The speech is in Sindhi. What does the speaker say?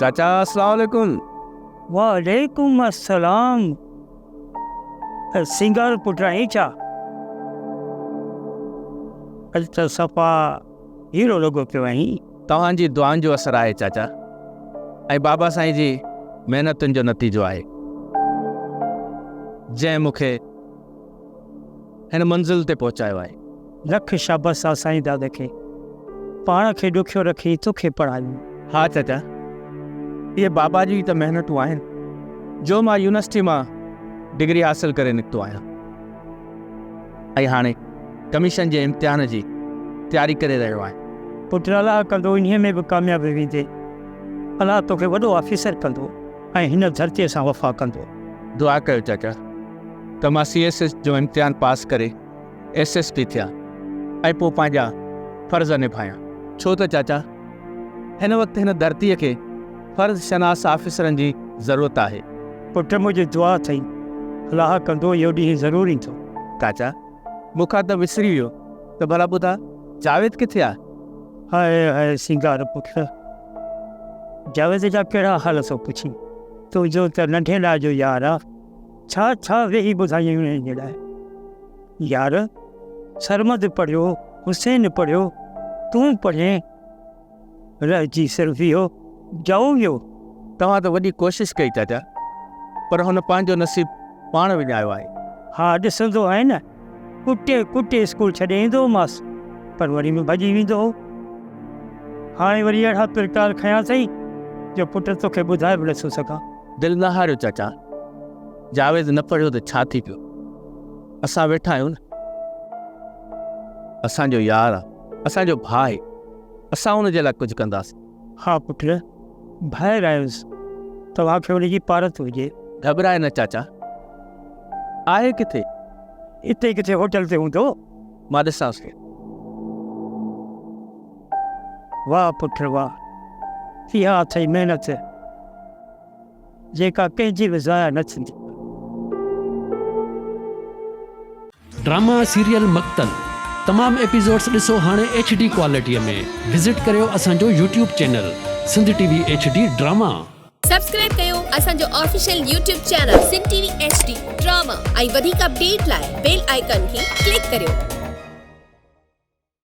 چاچا اسلام عليڪم. وعليڪم السلام سينگار پٽ آهين ڇا؟ اڄ ته صفا هيرو لڳو پيو آهين. توهان جي دعائن جو اثر آهي چاچا ۽ بابا سائين جي محنتن جو نتيجو آهي جنهن مون کي هن منزل تي پهچايو آهي. لک شابس آ سائين داد کي. پاڻ کي ڏکيو رکي توکي پڙهايو. ها چاچا اهي بابا جون ئي ته محنتون آهن جو مان يونيورسٽي مان ڊگري حاصل ڪري نڪتو آهيان ۽ هاڻي ڪميشن جي امتحان جي تياري ڪري رهيو آهيان. پٽ الله ڪندو انهيء ۾ به ڪامياب ويندين. الله توکي وڏو آفيسر ڪندو ۽ هن ڌرتيء سان وفا ڪندو. دعا ڪيو چاچا ته مان سي ايس ايس جو امتحان پاس ڪري ايس ايس پي ٿيان ۽ پوء پنهنجا فرض نڀايان. ڇو ته چاچا هن وقت هن ڌرتيء کي فرض شناس آفيسرن جي ضرورت آهي. پٽ منهنجي دعا اٿئي، الله ڪندو اهو ڏينهن ضرور ايندو. چاچا مون کان ته وسري ويو ته ڀلا ٻڌاء جاويد ڪٿي آهي؟ هاء هاء سينگار پٽ جاويد جا ڪهڙا حال ٿو پڇين، تنهنجو ته ننڍي لاء جو يار آ. ڇا ڇا ويهي ٻڌايائين انهن جي لاء. يار سرمد پڙهيو، حسين پڙهيو، تون پڙهين، رهجي صرف اهو جائو ويو. توهان ته وڏي ڪوشش ڪئي چاچا، پر هن پنهنجو نصيب پاڻ وڃايو آهي. ها ڏسندو آهين نه، ڪٽي ڪٽي اسڪول ڇڏي ايندو هومانس، پر وري به ڀڄي ويندو هو. هاڻي وري اهڙا پرڪار کنيا اٿئي جو پٽ توکي ٻڌائي به نٿو سگهان. دل نه هاريو چاچا، جاويد نه پڙهيو ته ڇا ٿي پيو، اسان ويٺا آهيون نه. اسان جو يار آ، اسان جو ڀاء آهي، اسان ان جي لاء ڪجهه ڪنداسين. ها پٽ، ڀائر آهيوس، توهان کي ان جي پارت هجي. گهٻراء نه چاچا، آهي ڪٿي؟ اتي ئي ڪٿي هوٽل تي هوندو. مان ڏسانس ٿو. واهه پٽ واهه، اها اٿئي محنت. جيڪا ڪنهن جي به ضايع نه ٿيندي. ڊراما سيريل مقتل تمام ايپيسوڊس ڏسو هاڻي ايڇ ڊي ڪوالٽي ۾ وزٽ ڪريو اسان جو YouTube channel Sindh T V H D drama. Subscribe ڪيو اسان جو official YouTube channel Sindh T V H D drama ۽ وڌيڪ اپڊيٽ لاء بيل آئيڪان کي ڪلڪ ڪريو.